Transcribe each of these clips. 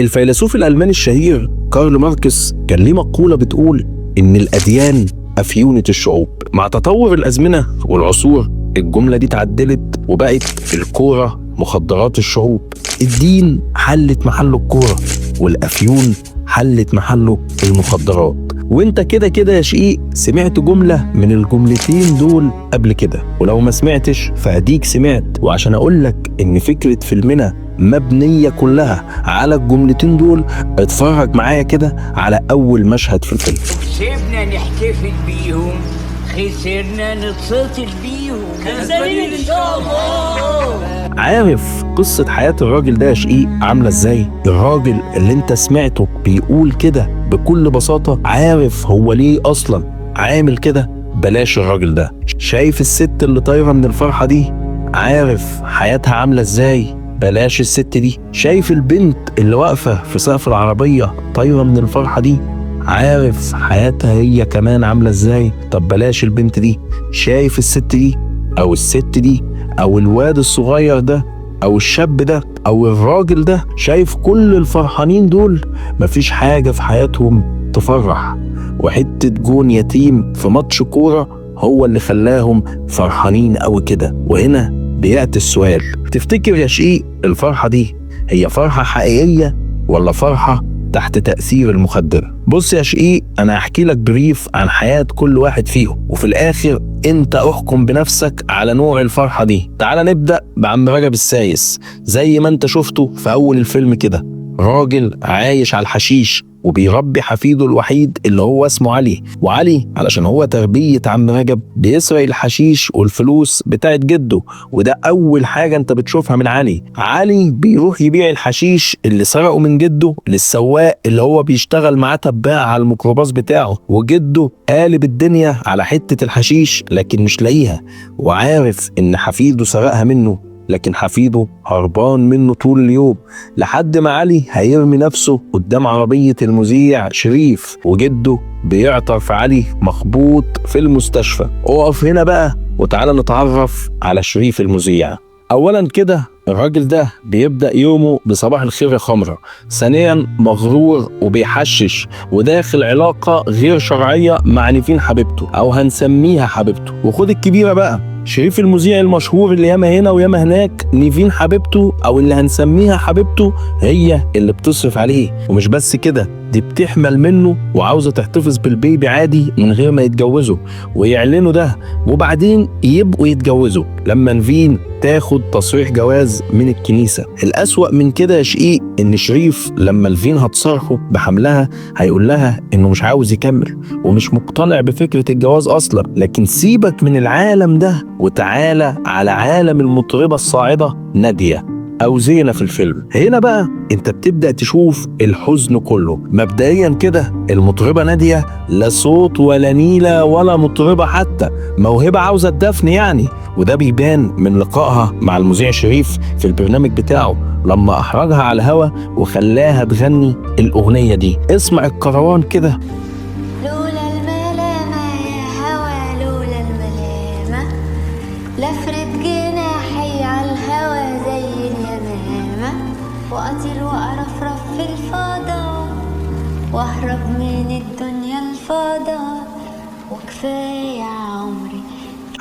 الفيلسوف الألماني الشهير كارل ماركس كان ليه مقولة بتقول إن الأديان أفيونة الشعوب. مع تطور الأزمنة والعصور الجملة دي اتعدلت وبقت الكورة مخدرات الشعوب. الدين حلت محله الكورة، والأفيون حلت محله المخدرات. وانت كده كده يا شقيق سمعت جملة من الجملتين دول قبل كده، ولو ما سمعتش فأديك سمعت. وعشان أقولك إن فكرة فيلمنا مبنية كلها على الجملتين دول، اتفرج معايا كده على أول مشهد في الفيلم. كسبنا نحتفل بيهم، خسرنا نتسطل بيهم، كسبانين ان شاء الله. عارف قصة حياة الراجل ده يا شقيق عاملة ازاي؟ الراجل اللي انت سمعته بيقول كده بكل بساطة، عارف هو ليه اصلا عامل كده؟ بلاش الراجل ده. شايف الست اللي طايرة من الفرحة دي؟ عارف حياتها عاملة ازاي؟ بلاش الست دي. شايف البنت اللي واقفة في سقف العربية طايرة من الفرحة دي؟ عارف حياتها هي كمان عاملة ازاي؟ طب بلاش البنت دي. شايف الست دي او الست دي او الواد الصغير ده او الشاب ده او الراجل ده؟ شايف كل الفرحانين دول؟ مفيش حاجة في حياتهم تفرح، وحتة جون يتيم في ماتش كورة هو اللي خلاهم فرحانين قوي كده. وهنا بيأتي السؤال، تفتكر يا شقيق الفرحة دي هي فرحة حقيقية ولا فرحة تحت تأثير المخدر؟ بص يا شقيق، أنا هحكي لك brief عن حياة كل واحد فيهم، وفي الآخر أنت احكم بنفسك على نوع الفرحة دي. تعال نبدأ بعم رجب السايس. زي ما أنت شفته في أول الفيلم كده، راجل عايش على الحشيش وبيربي حفيده الوحيد اللي هو اسمه علي. وعلي علشان هو تربية عم رجب بيسرق الحشيش والفلوس بتاعت جده، وده أول حاجة أنت بتشوفها من علي. علي بيروح يبيع الحشيش اللي سرقه من جده للسواق اللي هو بيشتغل معاه تباع على الميكروباص بتاعه، وجده قالب الدنيا على حتة الحشيش لكن مش لاقيها، وعارف إن حفيده سرقها منه، لكن حفيده هربان منه طول اليوم، لحد ما علي هيرمي نفسه قدام عربية المذيع شريف، وجده بيعطر في علي مخبوط في المستشفى. اقف هنا بقى وتعالى نتعرف على شريف المذيع. اولا كده الراجل ده بيبدأ يومه بصباح الخير يا خمرة. ثانيا مغرور وبيحشش وداخل علاقة غير شرعية مع نيفين حبيبته، او هنسميها حبيبته. وخد الكبيرة بقى، شريف المذيع المشهور اللي ياما هنا وياما هناك، نيفين حبيبته او اللي هنسميها حبيبته هي اللي بتصرف عليه. ومش بس كده، دي بتحمل منه وعاوزة تحتفظ بالبيبي عادي من غير ما يتجوزوا ويعلنوا ده، وبعدين يبقوا يتجوزوا لما نيفين تاخد تصريح جواز من الكنيسة. الأسوأ من كده يا شقيق إن شريف لما نيفين هتصارحه بحملها هيقول لها إنه مش عاوز يكمل ومش مقتنع بفكرة الجواز أصلا. لكن سيبك من العالم ده وتعالى على عالم المطربة الصاعدة نادية أو زينة في الفيلم. هنا بقى أنت بتبدأ تشوف الحزن كله. مبدئيا كده المطربة نادية لا صوت ولا نيلة ولا مطربة حتى، موهبة عاوزة الدفن يعني. وده بيبان من لقائها مع المذيع شريف في البرنامج بتاعه لما أحرجها على الهوا وخلاها تغني الأغنية دي. اسمع الكروان كده. لولا الملامة يا هوا، لولا الملامة لفرد جناحي على الهوا زي اليمامة، وأطير وأرفرف في الفضاء، وأهرب من الدنيا الفضاء، وكفاية عمري.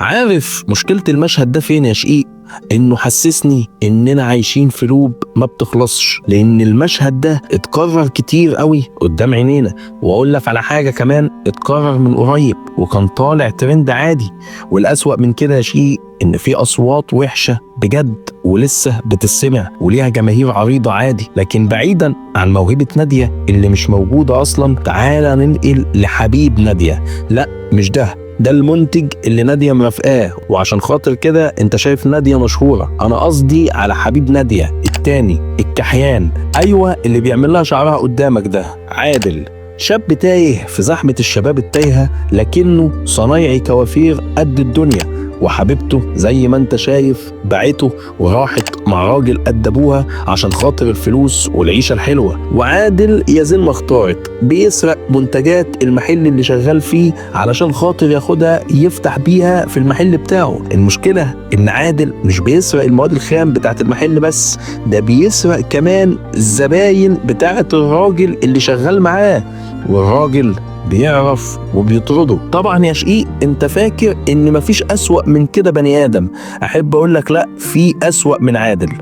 عارف مشكلة المشهد ده فين يا شقيق؟ انه حسسني اننا عايشين في لوب ما بتخلصش، لان المشهد ده اتكرر كتير قوي قدام عينينا. واقول لك على حاجة كمان، اتكرر من قريب وكان طالع ترند عادي. والاسوأ من كده يا شقيق ان في اصوات وحشة بجد ولسه بتسمع وليها جماهير عريضة عادي. لكن بعيدا عن موهبة نادية اللي مش موجودة اصلا، تعالى ننقل لحبيب نادية. لا مش ده، ده المنتج اللي نادية مرافقاه، وعشان خاطر كده انت شايف نادية مشهورة. انا قصدي على حبيب نادية التاني الكحيان، ايوه اللي بيعمل لها شعرها قدامك ده، عادل. شاب تايه في زحمة الشباب التايهة، لكنه صنايعي كوافير قد الدنيا، وحبيبته زي ما انت شايف باعته وراحت مع راجل قد ابوها عشان خاطر الفلوس والعيشه الحلوة. وعادل يا زين ما اختارت، بيسرق منتجات المحل اللي شغال فيه علشان خاطر ياخدها يفتح بيها في المحل بتاعه. المشكلة ان عادل مش بيسرق المواد الخام بتاعت المحل بس، ده بيسرق كمان الزباين بتاعت الراجل اللي شغال معاه، والراجل بيعرف وبيطرده. طبعا يا شقيق انت فاكر ان مفيش اسوأ من كده بني ادم، احب اقول لك لا، في اسوأ من عادل.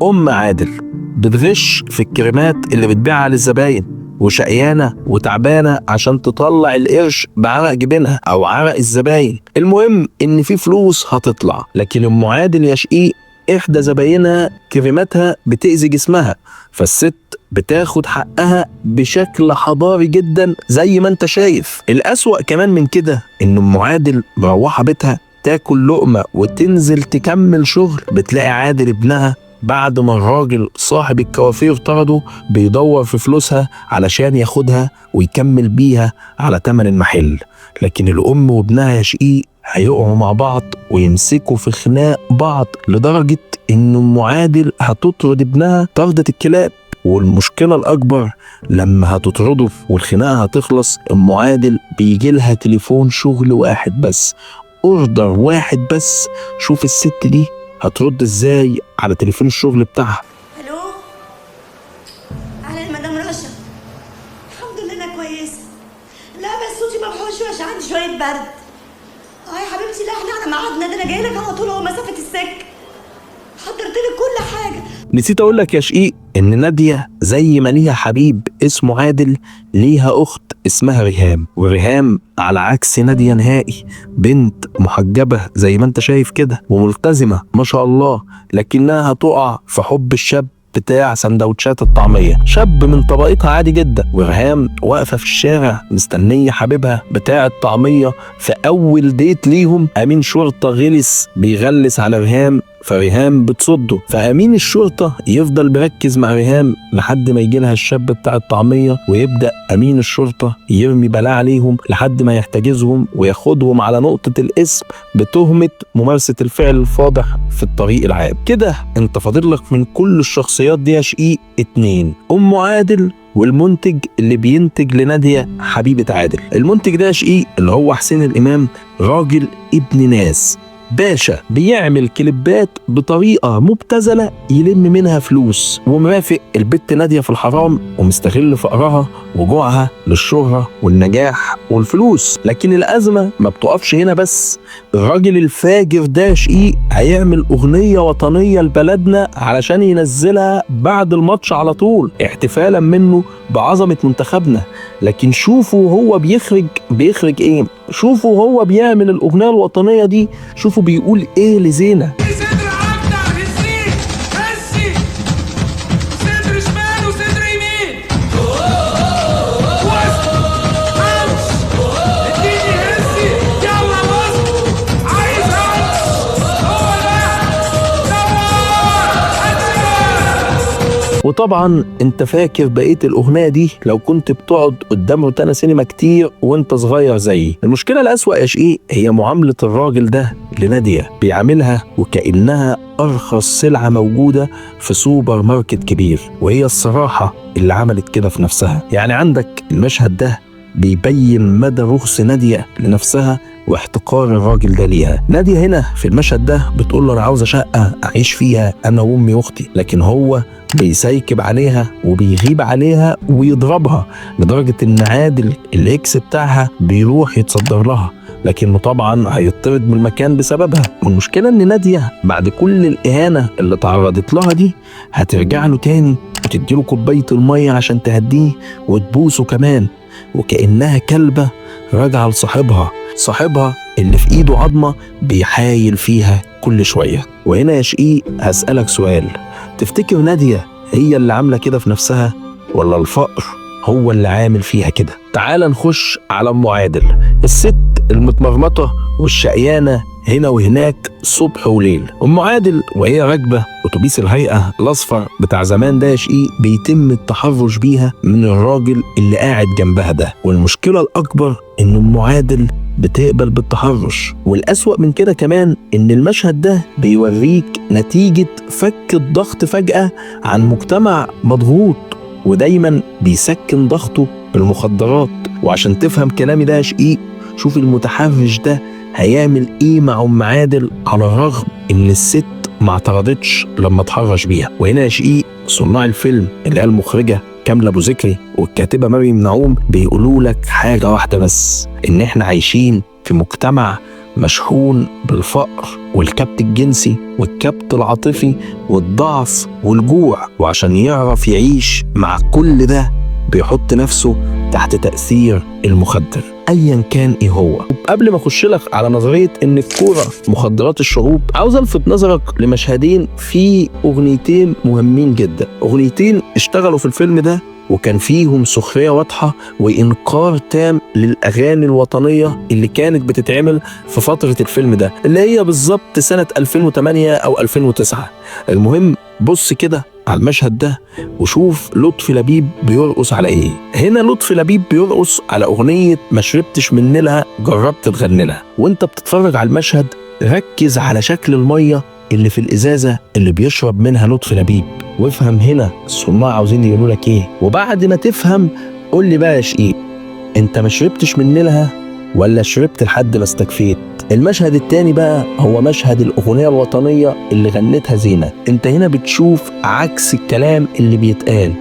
ام عادل بتغش في الكريمات اللي بتبيعها للزباين، وشقيانه وتعبانه عشان تطلع القرش بعرق جبينها او عرق الزباين. المهم ان في فلوس هتطلع، لكن ام عادل يا شقيق احدى زباينها كريماتها بتأذي جسمها، فالست بتاخد حقها بشكل حضاري جدا زي ما انت شايف. الأسوأ كمان من كده ان ام عادل مروحة بيتها تاكل لقمة وتنزل تكمل شغل، بتلاقي عادل ابنها بعد ما الراجل صاحب الكوافير طرده بيدور في فلوسها علشان ياخدها ويكمل بيها على تمن المحل. لكن الأم وابنها يا شقيق هيقعوا مع بعض ويمسكوا في خناق بعض لدرجة إن أم عادل هتطرد ابنها طردة الكلاب. والمشكلة الأكبر لما هتطرده والخناقة هتخلص، أم عادل بيجي لها تليفون شغل واحد بس، order واحد بس. شوف الست دي هترد ازاي على تليفون الشغل بتاعها. الو، اهلا مدام رشا. الحمد لله انا كويسة. لا بس صوتي مبحوش عشان عندي شوية برد. اه يا حبيبتي، لا احنا على ميعادنا، ده انا جاي لك على طول، هو مسافة السكة. حضرت لك كل حاجة. نسيت اقول لك يا شقيق ان ناديه زي ما ليها حبيب اسمه عادل، ليها اخت اسمها ريهام. وريهام على عكس ناديه نهائي، بنت محجبة زي ما انت شايف كده وملتزمه ما شاء الله، لكنها هتقع في حب الشاب بتاع سندوتشات الطعمية، شاب من طبقتها عادي جدا. ورهام واقفة في الشارع مستنيه حبيبها بتاع الطعمية. في اول ديت ليهم امين شرطه غلس بيغلس على ريهام، فريهام بتصده، فامين الشرطة يفضل مركز مع ريهام لحد ما يجي لها الشاب بتاع الطعمية، ويبدا امين الشرطة يرمي بلاء عليهم لحد ما يحتجزهم وياخدهم على نقطة الاسم بتهمه ممارسة الفعل الفاضح في الطريق العام. كده انت فاضل لك من كل الشخصيات دي يا شقيق اتنين، ام عادل والمنتج اللي بينتج لنادية حبيبة عادل. المنتج ده يا شقيق اللي هو حسين الإمام، راجل ابن ناس باشا، بيعمل كليبات بطريقة مبتذلة يلم منها فلوس، ومرافق البت نادية في الحرام ومستغل فقرها وجوعها للشهرة والنجاح والفلوس. لكن الأزمة ما بتقفش هنا بس، الراجل الفاجر ده شقيق هيعمل أغنية وطنية لبلدنا علشان ينزلها بعد الماتش على طول احتفالا منه بعظمة منتخبنا. لكن شوفوا هو بيخرج ايه، شوفوا هو بيعمل الأغنية الوطنية دي، شوفوا بيقول ايه لزينة. صدر عجدة هزي هزي، صدر شمال وصدر يمين، وسط همس اديني هزي، يلا وسط عايز همس، هو ده دور اكشن. وطبعا انت فاكر بقية الاغنية دي لو كنت بتقعد قدام روتانا سينما كتير وانت صغير زيي. المشكلة الاسوأ يا شقيق هي معاملة الراجل ده لناديه، بيعاملها وكانها ارخص سلعه موجودة في سوبر ماركت كبير، وهي الصراحة اللي عملت كده في نفسها. يعني عندك المشهد ده بيبين مدى رخص ناديه لنفسها واحتقار الراجل ده ليها. نادية هنا في المشهد ده بتقول له انا عاوزه شقه اعيش فيها انا وامي واختي، لكن هو بيسيكب عليها وبيغيب عليها ويضربها لدرجة ان عادل ال ex بتاعها بيروح يتصدر لها، لكنه طبعا هيطرد من المكان بسببها. والمشكلة ان ناديه بعد كل الاهانة اللي تعرضت لها دي هترجع له تاني وتديله كوباية المية عشان تهديه وتبوسه كمان، وكانها كلبه راجعه لصاحبها، صاحبها اللي في ايده عظمه بيحايل فيها كل شوية. وهنا يا شقيق هسألك سؤال، تفتكر ناديه هي اللي عامله كده في نفسها ولا الفقر هو اللي عامل فيها كده؟ تعال نخش على ام عادل، الست المتمرمطه والشقيانه هنا وهناك صبح وليل. ام عادل وهي راكبه اتوبيس الهيئة الاصفر بتاع زمان ده يا شقيق بيتم التحرش بيها من الراجل اللي قاعد جنبها ده. والمشكلة الاكبر ان ام عادل بتقبل بالتحرش. والأسوأ من كده كمان إن المشهد ده بيوريك نتيجة فك الضغط فجأة عن مجتمع مضغوط ودايما بيسكن ضغطه بالمخدرات. وعشان تفهم كلامي ده يا شقيق، شوف المتحرش ده هيعمل ايه مع ام عادل على الرغم ان الست ما اعترضتش لما اتحرش بيها. وهنا يا شقيق صناع الفيلم اللي هي المخرجة كاملة ابو ذكري والكاتبه مريم نعوم بيقولوا لك حاجة واحدة بس، ان احنا عايشين في مجتمع مشحون بالفقر والكبت الجنسي والكبت العاطفي والضعف والجوع، وعشان يعرف يعيش مع كل ده بيحط نفسه تحت تأثير المخدر ايا كان ايه هو. قبل ما اخش لك على نظرية ان الكورة مخدرات الشعوب، عاوز الفت نظرك لمشهدين في اغنيتين مهمين جدا، اغنيتين اشتغلوا في الفيلم ده وكان فيهم سخرية واضحة وانكار تام للاغاني الوطنية اللي كانت بتتعمل في فترة الفيلم ده اللي هي بالظبط سنة 2008 او 2009. المهم بص كده على المشهد ده وشوف لطفي لبيب بيرقص على ايه. هنا لطفي لبيب بيرقص على اغنية ما شربتش من نيلها جربت تغني لها. وانت بتتفرج على المشهد ركز على شكل المية اللي في الازازه اللي بيشرب منها لطفي لبيب، وافهم هنا الصناع عاوزين يقولوا لك ايه. وبعد ما تفهم قول لي بقى يا شقيق، انت ما شربتش من نيلها ولا شربت لحد ما استكفيت؟ المشهد التاني بقى هو مشهد الأغنية الوطنية اللي غنتها زينة. انت هنا بتشوف عكس الكلام اللي بيتقال،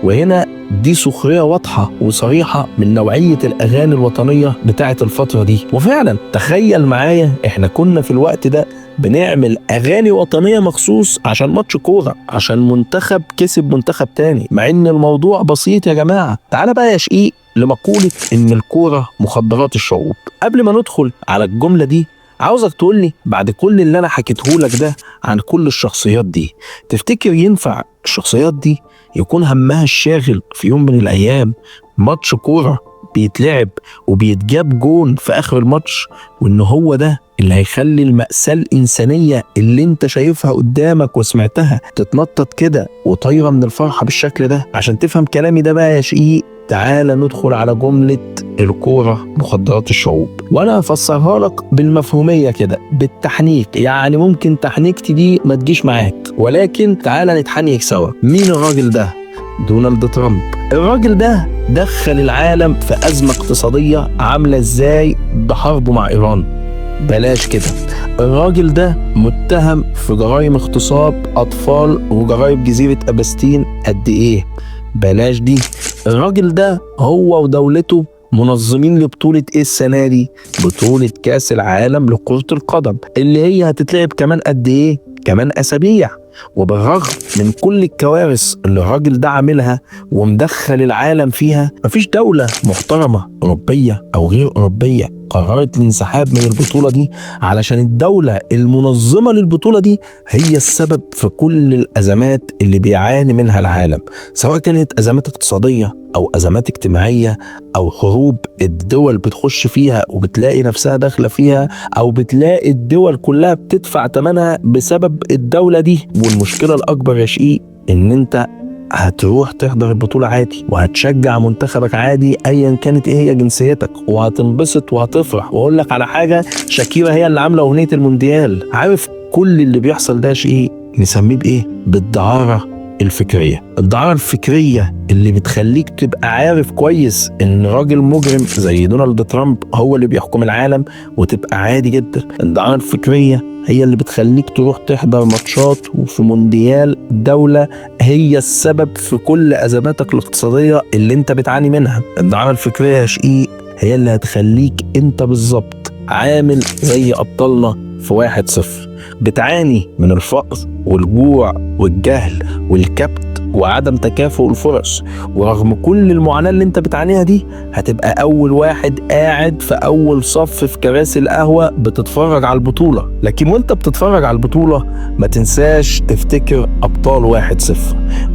وهنا دي سخرية واضحة وصريحة من نوعية الأغاني الوطنية بتاعة الفترة دي. وفعلا تخيل معايا احنا كنا في الوقت ده بنعمل أغاني وطنية مخصوص عشان ماتش كورة، عشان منتخب كسب منتخب تاني، مع ان الموضوع بسيط يا جماعة. تعالى بقى يا شقيق لمقولة إن الكورة مخدرات الشعوب. قبل ما ندخل على الجملة دي عاوزك تقول لي بعد كل اللي أنا حكيته لك ده عن كل الشخصيات دي، تفتكر ينفع الشخصيات دي يكون همها الشاغل في يوم من الأيام ماتش كورة بيتلعب وبيتجاب جون في آخر الماتش، وإن هو ده اللي هيخلي المأساة الإنسانية اللي انت شايفها قدامك وسمعتها تتنطط كده وطايرة من الفرحة بالشكل ده؟ عشان تفهم كلامي ده بقى يا شقيق تعال ندخل على جملة الكورة مخدرات الشعوب، وانا هفسرها لك بالمفهومية كده بالتحنيك، يعني ممكن تحنيكتي دي ما تجيش معاك، ولكن تعال نتحنيك سوا. مين الراجل ده؟ دونالد ترامب. الراجل ده دخل العالم في أزمة اقتصادية عاملة ازاي بحربه مع إيران؟ بلاش كده. الراجل ده متهم في جرائم اغتصاب أطفال وجرائم جزيرة أبستين قد إيه؟ بلاش دي. الراجل ده هو ودولته منظمين لبطولة ايه السنة دي؟ بطولة كأس العالم لكرة القدم اللي هي هتتلعب كمان قد ايه؟ كمان أسابيع. وبالرغم من كل الكوارث اللي الراجل ده عاملها ومدخل العالم فيها، مفيش دولة محترمة أوروبية أو غير أوروبية قررت الانسحاب من البطولة دي، علشان الدولة المنظمة للبطولة دي هي السبب في كل الأزمات اللي بيعاني منها العالم، سواء كانت أزمات اقتصادية أو أزمات اجتماعية أو حروب الدول بتخش فيها وبتلاقي نفسها داخلة فيها، أو بتلاقي الدول كلها بتدفع ثمنها بسبب الدولة دي. والمشكلة الأكبر يا شقيق إن أنت هتروح تحضر البطولة عادي وهتشجع منتخبك عادي ايا كانت ايه هي جنسيتك، وهتنبسط وهتفرح. واقول لك على حاجة، شاكيرا هي اللي عاملة اغنية المونديال. عارف كل اللي بيحصل ده شيء نسميه بايه؟ بالدعارة الفكرية. الدعارة الفكرية اللي بتخليك تبقى عارف كويس ان راجل مجرم زي دونالد ترامب هو اللي بيحكم العالم وتبقى عادي جدا. الدعارة الفكرية هي اللي بتخليك تروح تحضر ماتشات وفي مونديال دولة هي السبب في كل أزماتك الاقتصادية اللي انت بتعاني منها. الدعارة الفكرية يا شقيق هي اللي هتخليك انت بالظبط عامل زي أبطالنا في 1-0، بتعاني من الفقر والجوع والجهل والكبت وعدم تكافؤ الفرص، ورغم كل المعاناة اللي انت بتعانيها دي هتبقى أول واحد قاعد في أول صف في كراسي القهوة بتتفرج على البطولة. لكن وانت بتتفرج على البطولة ما تنساش تفتكر أبطال 1-0،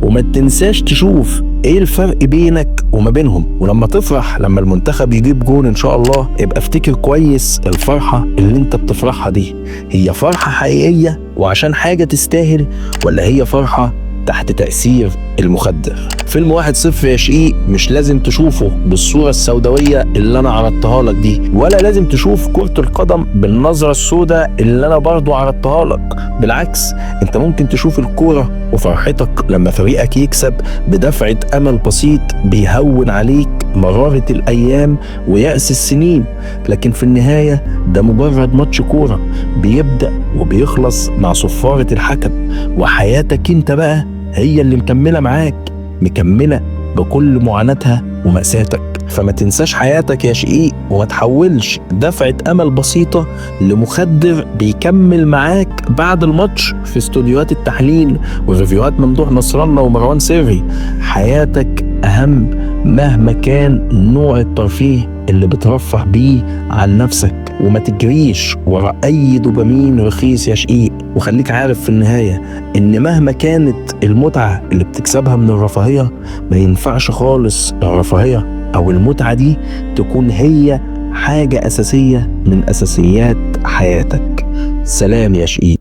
وما تنساش تشوف ايه الفرق بينك وما بينهم. ولما تفرح لما المنتخب يجيب جون ان شاء الله، ابقى افتكر كويس الفرحة اللي انت بتفرحها دي هي فرحة حقيقية وعشان حاجة تستاهل، ولا هي فرحة تحت تأثير المخدر. فيلم 1-0 يا شقيق مش لازم تشوفه بالصورة السوداوية اللي أنا عرضتها لك دي، ولا لازم تشوف كرة القدم بالنظرة السوداء اللي أنا برضو عرضتها لك. بالعكس، أنت ممكن تشوف الكورة وفرحتك لما فريقك يكسب بدفعة أمل بسيط بيهون عليك مرارة الأيام ويأس السنين. لكن في النهاية ده مجرد ماتش كورة بيبدأ وبيخلص مع صفارة الحكم، وحياتك انت بقى هي اللي مكملة معاك، مكملة بكل معاناتها ومأساتك. فما تنساش حياتك يا شقيق، وما تحولش دفعة أمل بسيطة لمخدر بيكمل معاك بعد الماتش في استوديوهات التحليل وريفيوهات ممدوح نصر الله ومروان سري. حياتك أهم مهما كان نوع الترفيه اللي بترفه بيه عن نفسك، وما تجريش ورا أي دوبامين رخيص يا شقيق. وخليك عارف في النهاية إن مهما كانت المتعة اللي بتكسبها من الرفاهية، ما ينفعش خالص الرفاهية أو المتعة دي تكون هي حاجة أساسية من أساسيات حياتك. سلام يا شقيق.